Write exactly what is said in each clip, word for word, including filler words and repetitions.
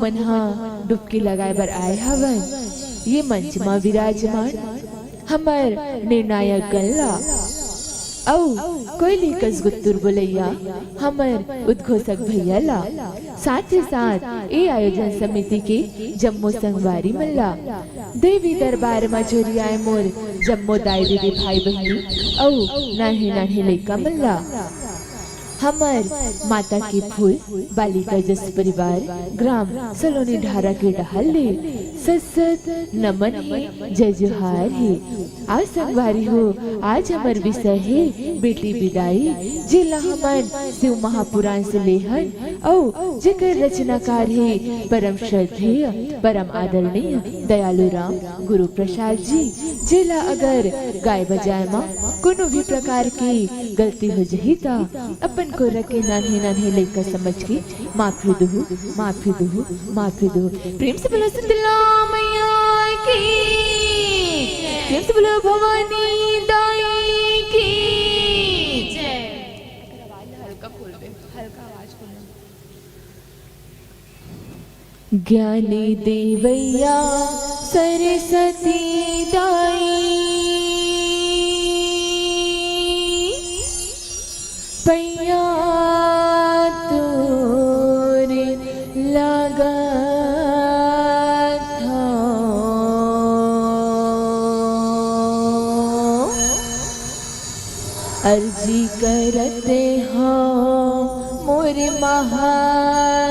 मन ह डुबकी लगाए बर आए हवन। ये मंच म विराजमान हमर निर्णायक गण ला अउ कोयली कस गुत्तुर बोलैया हमर उद्घोषक भैया ला, साथ ही साथ ए आयोजन समिति के जम्मो संगवारी मन ला, देवी दरबार म झुरियाए मोर जम्मो दाई दीदी भाई बहिनी अउ नान्हे नान्हे लइका मन ला, हमर माता के फूल बालिका जस परिवार ग्राम सलोनी ढारा के डहार ले सत सत नमन हे, जय जोहार हे। आज संगवारी हो, आज हमर विषय हे बेटी बिदाई, जेला हमन शिव महापुराण से लेहन अउ जेकर रचनाकार हे परम श्रद्धेय, परम आदरणीय दयालु राम गुरु प्रसाद जी, जेला अगर गाय बजाए म कोनो भी प्रकार के गलती हो जही, त अपन कोरा के नान्हे नान्हे लइका समझ के माफी दुहू, माफी दुहू, माफी दुहू। प्रेम से बोलो शीतला मैया की, प्रेम से बोलो भवानी दाई की। हल्का खोल दे, हल्का आवाज खोलना। ज्ञानी देवैया सरस्वती दाई, पैया तोरे लागत हौं। अर्जी करत हौं मोर महातारी,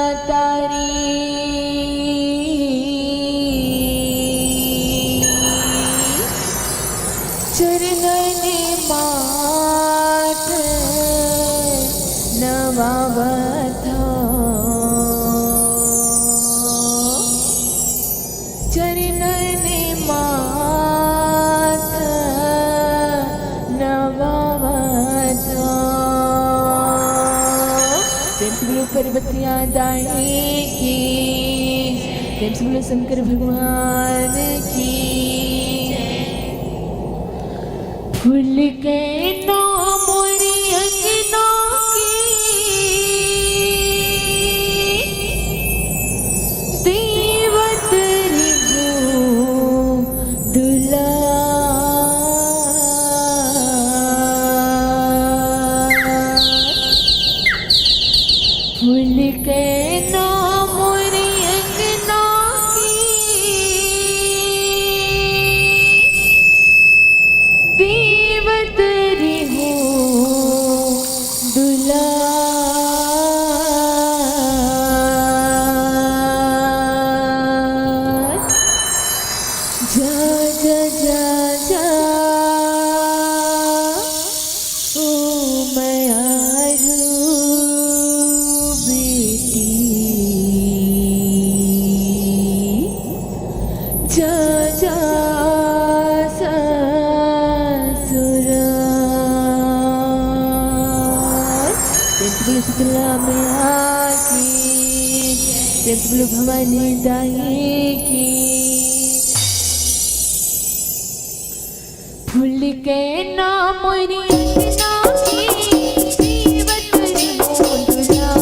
चरणन माथ नवावत हौं। चरणन माथ नवावत हौं। प्रेम से बोलो पर्वतिया दाई की, प्रेम से बोलो शंकर भगवान की। फूल के ना मोरी अंगना की, देवत रिहू दुलार। फूल के ना मोरी अंगना की, देवत रिहू दुलार। जा, जा, जा, जा, ओ मयारू बेटी। जा, जा, ससुराल। प्रेम से बोलो शीतला मैया की, प्रेम से बोलो भवानी दाई की। फूल के ना मोरी अंगना की, जीवत रे मोर दुलार।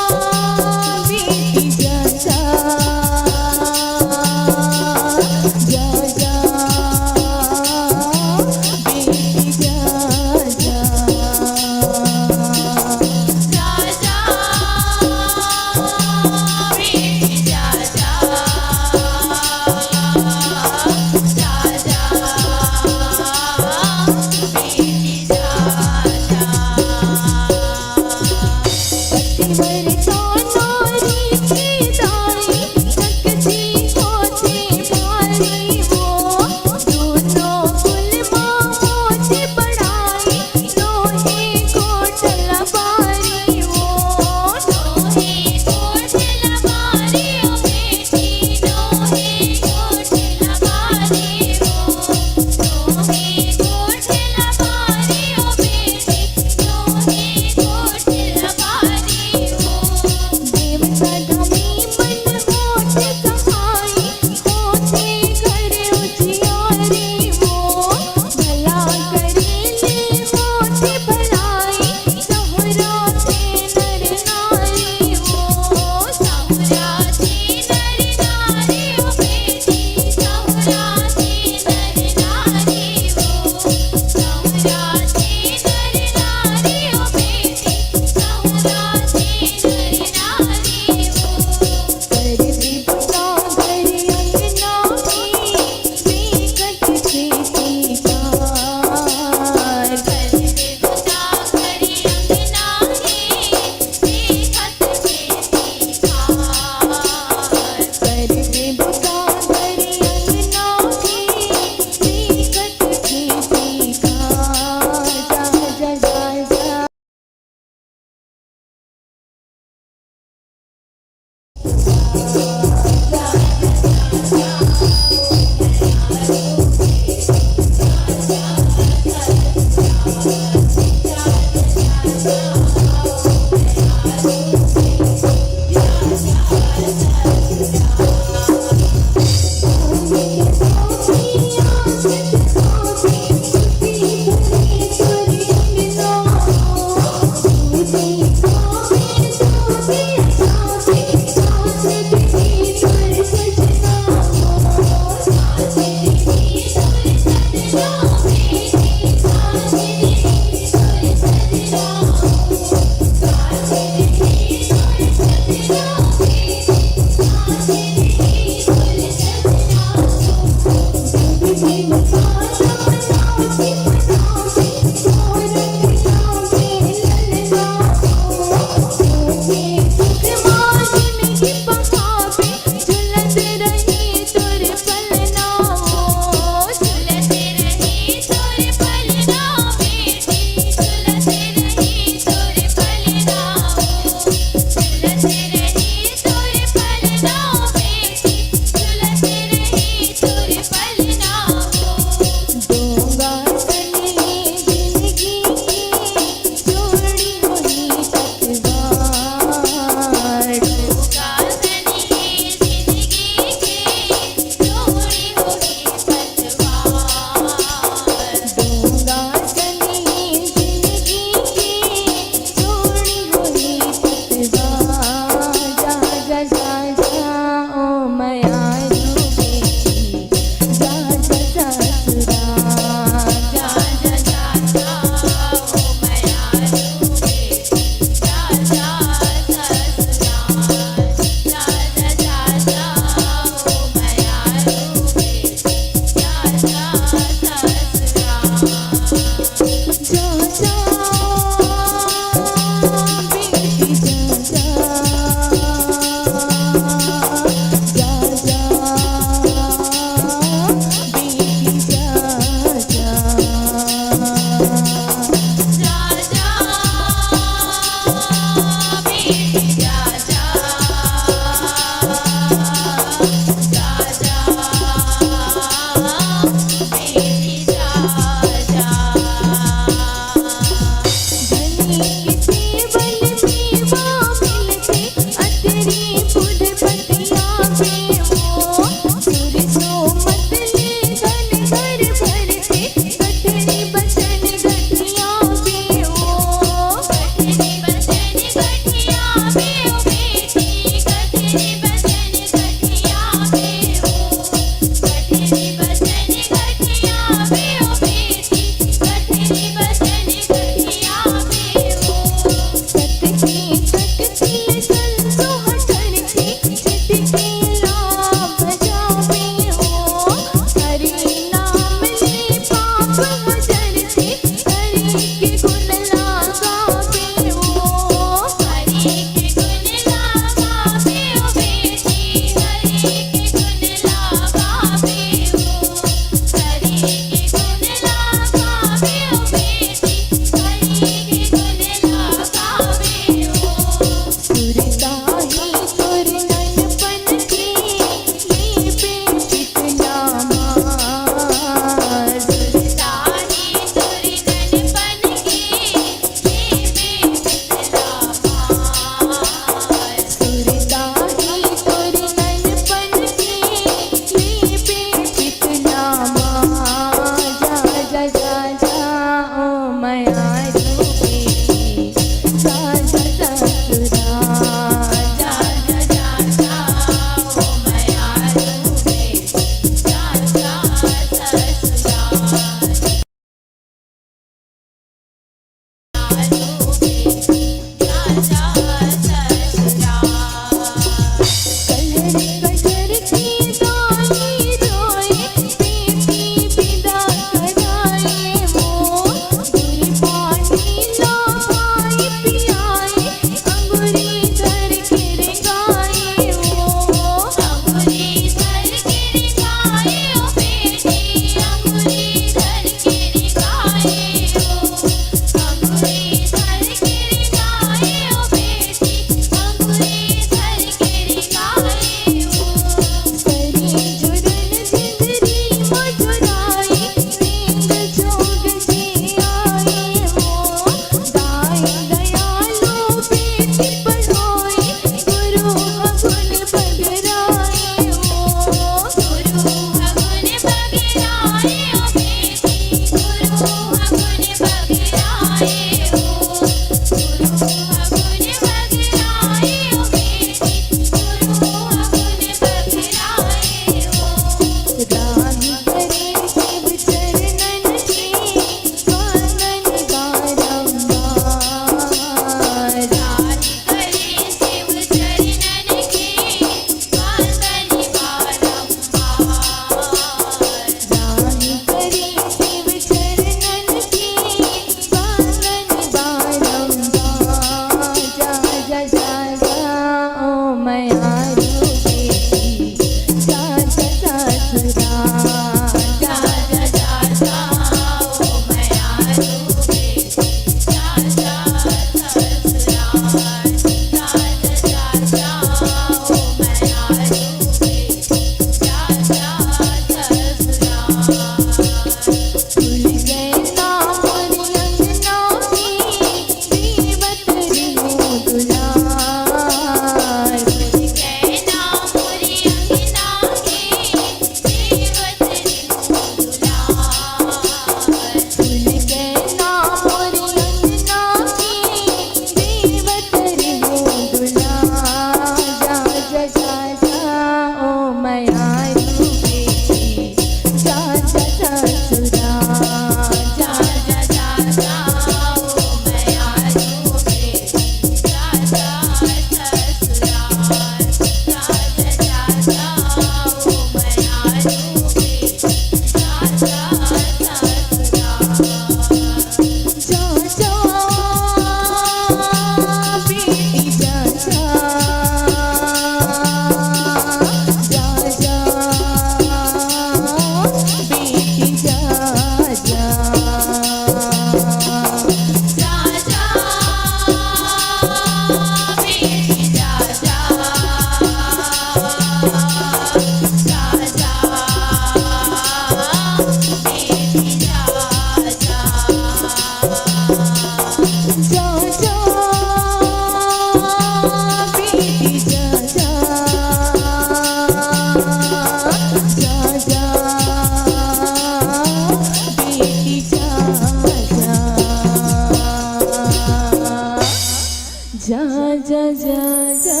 जा जा जा जा,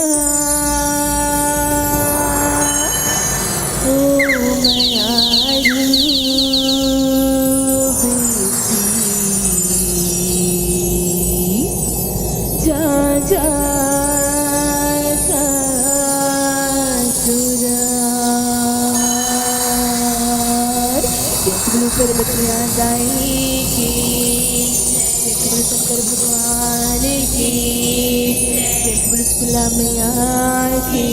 ओ मयारू बेटी, जा जा ससुरार। जय बोलो सरस्वती माता की, जय बोलो शंकर भगवान की, जय बोलो शीतला मैया की,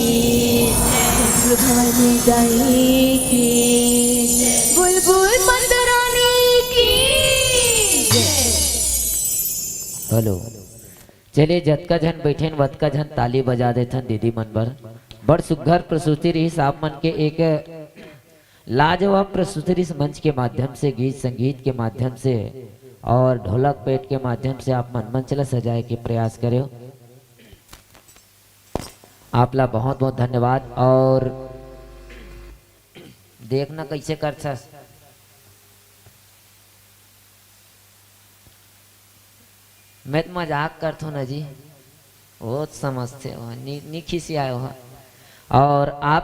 जय बोलो भवानी दाई की, बोल बोल माता रानी की जय। हेलो, चलिए, जतका झन बैठेन, वतका झन ताली बजा देथन दीदी मन बर। बड़ सुघर प्रस्तुति रहिस आप मन के, एक लाजवाब प्रस्तुति रहिस मंच के माध्यम से, गीत संगीत के माध्यम से और ढोलक पेट के माध्यम से आप मन मंच ला सजाए के प्रयास करेव। आप ला बहुत बहुत धन्यवाद। और देखना कैसे करथस, मैं तो मजाक करथों ना जी, वो समझते हो, नी, नी खिसियाए हो। और आप